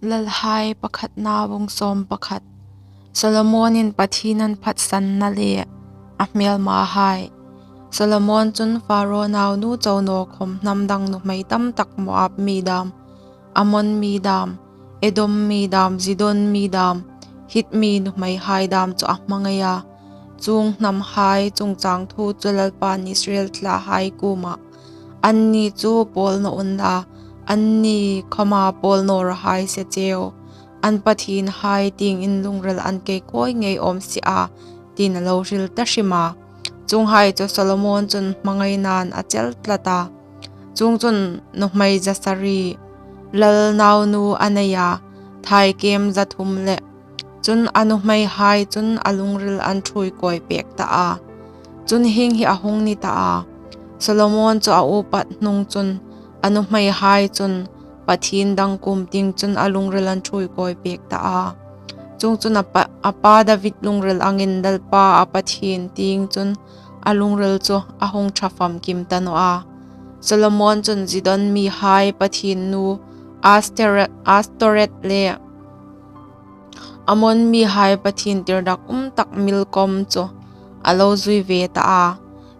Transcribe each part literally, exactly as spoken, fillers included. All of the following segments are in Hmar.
Lalhai pakhatna bung sawm pakhat. Solomonin Pathien an phatsanna le a hmelmahai. Solomon chun Faro naunu chau naw khawm hnam dang nuhmei tam tak Moab mi dam, Ammon mi dam, Edom mi dam, Zidon mi dam, Hit mi nuhmeihai dam chu a hmangai a. Chuong hnamhai chungchang thu chu Lalpan Israel thlahai kuomah, anni chu pawl naw unla, anni khawma pawl naw raw hai se cheu. An pathienhai tieng in lungril an kei kawi ngei awm si a, tiin a lo hril ta hrim a. Chuonghai chu Solomon chun hmangainain a chel tlat a. Chuongchun nuhmei za sari, lal naunu a nei a, thaikem za thum le. Chun a nuhmeihai chun a lungril an ṭhuoi kawi pek ta a. Chun hieng hi a hung ni ta a. Solomon chu a upat hnung chun a nuhmeihai chun pathien dang kuom tieng chun a lungril an ṭhuoi kawi pek ta a. Chuongchun a pa, a pa David lungril angin Lalpa a Pathien tieng chun a lungril chu a hung ṭha famkim ta naw a. Solomon chun Zidon mihai pathiennu Asteret, Astoret le Ammon mihai pathien tirdak um tak Milkom chu a lo zui ve ta a.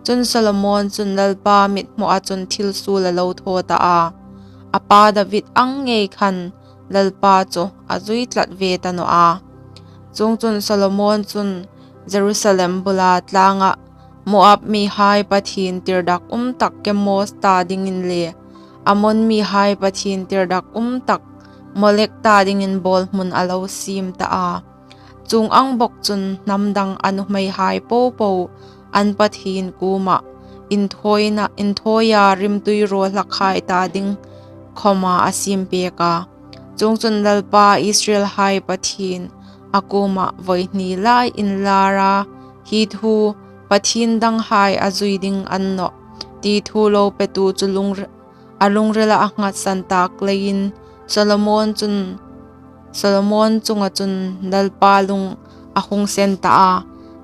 Chun Solomon chun Lalpa mithmua chun thil suol a lo thaw ta a. A pa David ang ngei khan Lalpa chu a zui tlat ve ta naw a. Chuongchun Solomon chun Jerusalem bula tlanga Moab mihai pathien tirdak um tak Kemos ta dingin le Ammon mihai pathien tirdak um tak Molek ta dingin bawlhmun a lo siem ta a. Chuong ang bawk chun hnam dang a nuhmeihai popo an Pathien kuomah inthawina, inthawia rimtui raw hlakhai ta ding khawma a siem pek a. Chuongchun Lalpa Israelhai Pathien a kuomah voi hni lai inlar a, hi thu pathien danghai a zui ding a ni nawh, ti thu lo petu chu lung, a lungrila a nghatsan tak leiin Solomon chun, Solomon chunga chun Lalpa lung a hung sen ta a.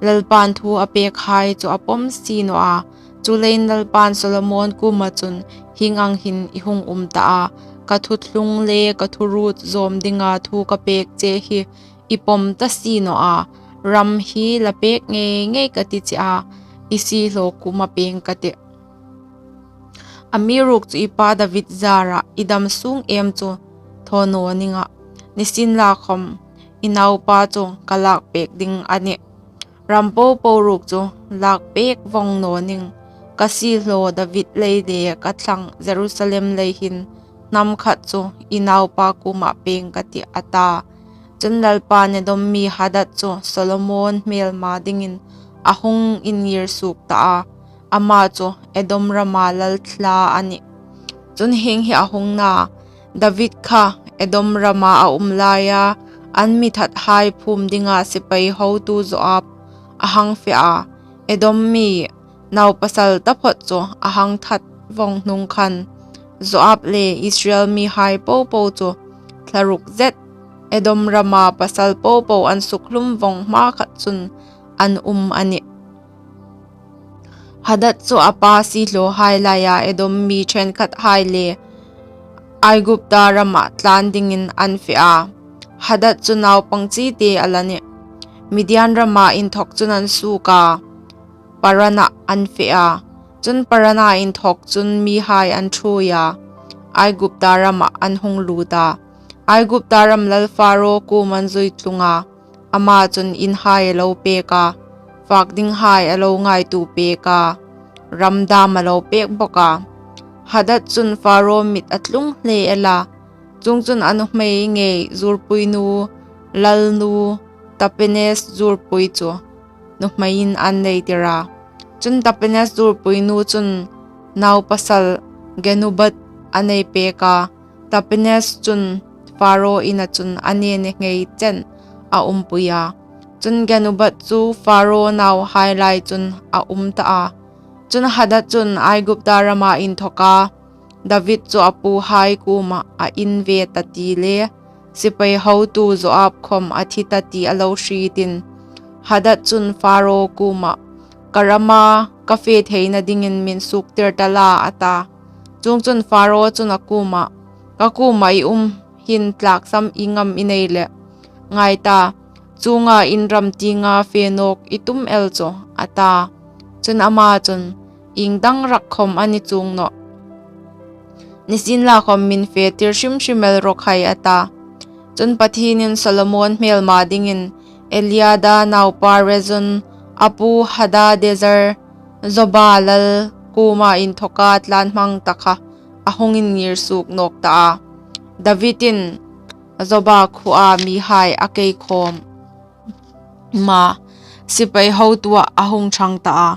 Lalpan thu a pekhai chu a pawm si naw a. Chuleiin Lalpan Solomon kuoma chun hieng ang hin i hung um ta a, ka thuthlung le ka thuruot zawm dinga thu ka pek che hi i pawm ta si naw a, ram hi la pek ngei ngei ka ti che a, i siehlaw kuoma pêng ka tih. Amiruokchu i pa David zara i dam sung em chu thaw naw ning a, nisienlakhawm i naupa chu ka lak pek ding a nih. Ram popo ruok chu lak pek vawng naw ning, ka siehlaw David lei le ka thlang Jerusalem lei hin hnam khat chu i naupa kuoma pêng ka tih, a ta. Chun Lalpan Edom mi Hadad chu Solomon hmelma dingin a hung inngir suok ta a, ama chu Edom rama lal thla a nih. Chun hieng hi a hung na, David kha Edom rama a um laia an mi thathai phum dinga sipai hotu Joab a hang fe a, Edom mi naupasal taphawt chu a hang that vawng hnung khan, Joab le Israel mihai popo chu thlaruk zet Edom rama pasal popo an sukhlum vawng hma khat chun an um a nih. Hadad chu a pa siehlawhai laia Edom mi ṭhenkhathai le Aigupta rama tlan dingin an fe a. Hadad chu naupang chite a la nih. Midian rama inthawk chun an suok a, Parana an fe a. Chun Parana inthawk chun mihai an ṭhuoi a, Aigupta rama an hung lut a. Aigupta ram lal Faro kuoma an zui tlung a, ama chun inhai a lo pek a, fak dinghai a lo ngaituo pek a, ram dam a lo pek bawk a. Hadad chun Faro mit a tlung hle el a. Chuongchun a nuhmei ngei zuorpuinu, lalnu, Tapenes zuorpui chu nuhmeiin an nei tir a. Chun Tapenes zuorpuinu chun naupasal Genubat a nei pek a. Tapenes chun Faro ina chun a nene ngei chen a umpui a. Chun Genubat chu Faro nauhai lai chun a um ta a. Chun Hadad chun Aigupta rama inthawka David chu a puhai kuoma a in ve ta ti le, sipai hotu Joab khawm a thi ta ti a lo hrietin, Hadad chun Faro kuoma, ka rama ka fe theina dingin min suoktir ta la, a ta. Chuongchun Faro chun a kuoma, ka kuoma i um hin tlaksam ieng am i nei leh? Ngai ta, chuonga in ram tienga fe nawk i tum el chu, a ta. Chun ama chun, Iengdang rak khawm a ni chuong nawh. Nisienlakhawm min fe tir hrim hrim el raw khai, a ta. Chun Pathienin Solomon hmelma dingin Eliada naupa Rezon a pu Hadadezer, Zoba lal kuoma inthawka tlanhmang ta kha a hung inngir suok nawk ta a. Davidin Zoba khuoa mihai a kei khawm ma, sipai hotuah a hung ṭhang ta a.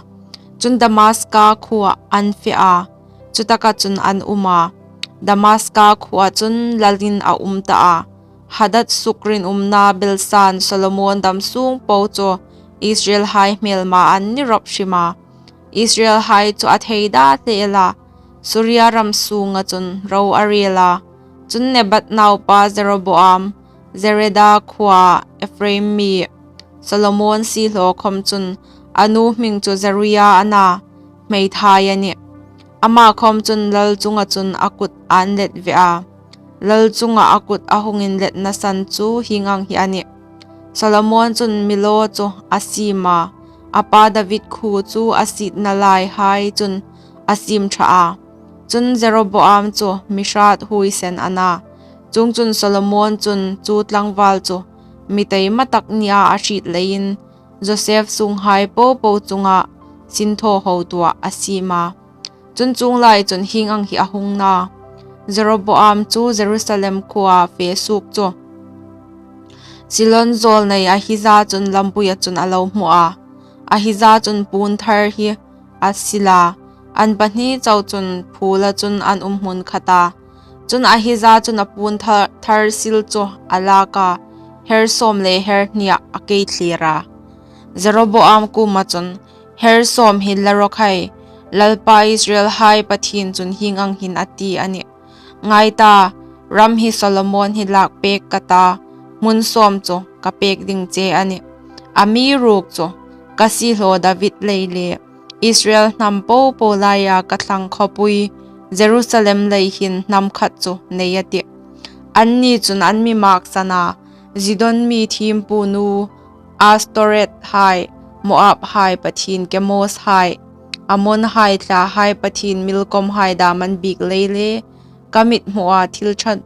Chun Damaska khuoah an fe a, chutaka chun an um a. Damaska khuoa chun lalin a um ta a. Hadad sukrinumna belsan Solomon dam sung po chu Israelhai hmelma an ni rawp hrim a. Israelhai chu a theida hle el a, Suria ram sunga chun ro a rel a. Chun Nebat naupa Jeroboam, Zereda khuoa Ephraim mi, Solomon siehlaw khawm chun a nu hming chu Zeruia a na, hmeithai a nih. Ama khawm chun lal chunga chun a kut an let ve a. Lal chunga a kut a hung inletna san chu hieng ang hi a nih. Solomon chun Milo chu a siem a, a pa David khuo chu a sietna laihai chun a siem ṭha a. Chun Jeroboam chu mi hrat huoisen a na. Chuongchun Solomon chun chu tlangval chu mi taima tak nia a hriet leiin Joseph sunghai po po chunga sinthaw hotuah a siem a. Chun chuong lai chun hieng ang hi a hung na. Jeroboam chu Jerusalem khuoa fe suok chu Silon zawlnei Ahija chun lampuia chun a lo hmu a. Ahija chun puon thar hi a sil a, an pahni chau chun phula chun an um hmun khat a. Chun Ahija chun a puon thar, thar sil chu a lak a, her sawm le her hniah a kei thlir a. Jeroboam kuoma chun, Her sawm hi la raw khai, Lalpa Israelhai Pathien chun hieng ang hin a ti a nih. Ngai ta, ram hi Solomon hi lak pek ka ta, hmun sawm chu ka pek ding che a nih. Amiruokchu, ka siehlaw David lei le Israel hnam po po laia ka thlang khawpui Jerusalem lei hin hnam khat chu nei a tih. Anni chun an mi maksan a, Zidon mi thiempu nu Astoreth hai, Moab hai pathien Kemos hai, Ammon hai thlahai pathien Milkom hai dam an biek lei le, ka mithmua thil ṭha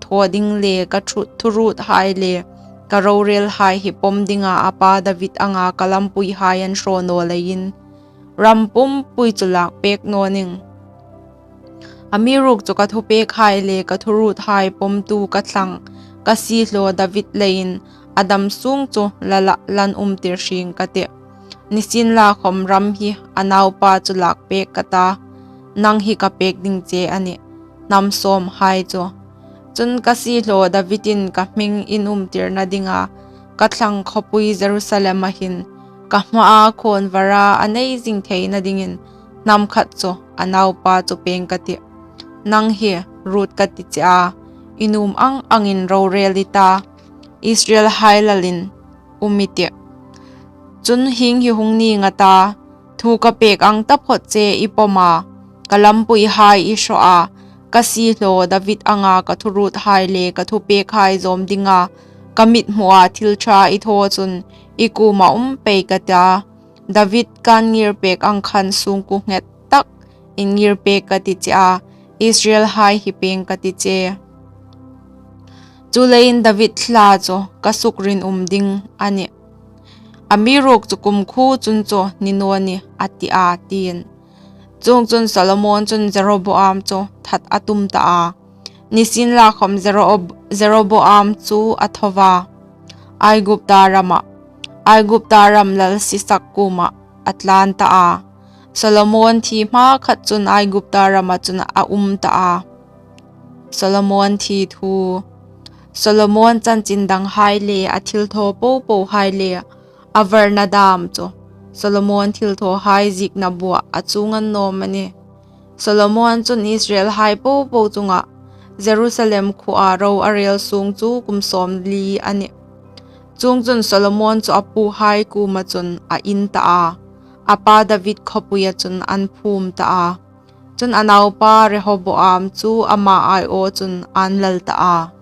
thaw ding le ka thu-, thuruothai le ka rorelhai hi pawm dinga a pa David anga ka lampuihai an hraw naw leiin ram pumpui chu lak pek naw ning. Amiruokchu ka thupekhai le ka thuruothai pawmtu ka thlang ka siehlaw David leiin a dam sung chu la la-, lan umtir hring ka tih. Nisienlakhawm ram hi a naupa chu lak pek ka ta, nang hi ka pek ding che a nih, hnam sawmhai chu. Chun ka siehlaw Davidin ka hming inumtirna dinga ka thlang khawpui Jerusalema hin ka hmaa khawnvara a nei zing theina dingin hnam khat chu a naupa chu peng ka tih. Nang hi ruot ka ti che a, i nuom ang angin rorel i ta, Israelhai lalin um i tih. Chun hieng hi hung ni nga ta, thu ka pek ang taphawt che i pawm a, ka lampuihai i hraw a, ka siehlaw David anga ka thuruothai le ka thupekhai zawm dinga ka mithmua thil ṭha i thaw chun i kuoma um pei ka ta. David kan ngir pek ang khan sungkuo nghet tak in ngir pek ka ti che a, Israelhai hi peng ka ti che. Chuleiin David hla chu ka sukrinum ding a nih. Amiruokchu kumkhuo chun chu ni naw ni a ti a, tiin. Chuongchun Solomon chun Jeroboam chu that a tum ta a. Nisienlakhawm Jerob-, Jeroboam chu a tho a, Aigupta rama, Aigupta ram lal Sisak kuoma a tlan ta a. Solomon thi hma khat chun Aigupta rama chun a um ta a. Solomon thi thu. Solomon chanchin danghai le a thilthaw popohai le a varna dam chu Solomon thilthawhai ziekna bua a chuong a ni naw am a nih. Solomon chun Israelhai popo chunga Jerusalem khuoa ro a rel sung chu kum sawmli a nih. Chuongchun Solomon chu a puhai kuoma chun a in ta a, a pa David khawpuia chun an phum ta a. Chun a naupa Rehoboam chu ama aiaw chun an lal ta a.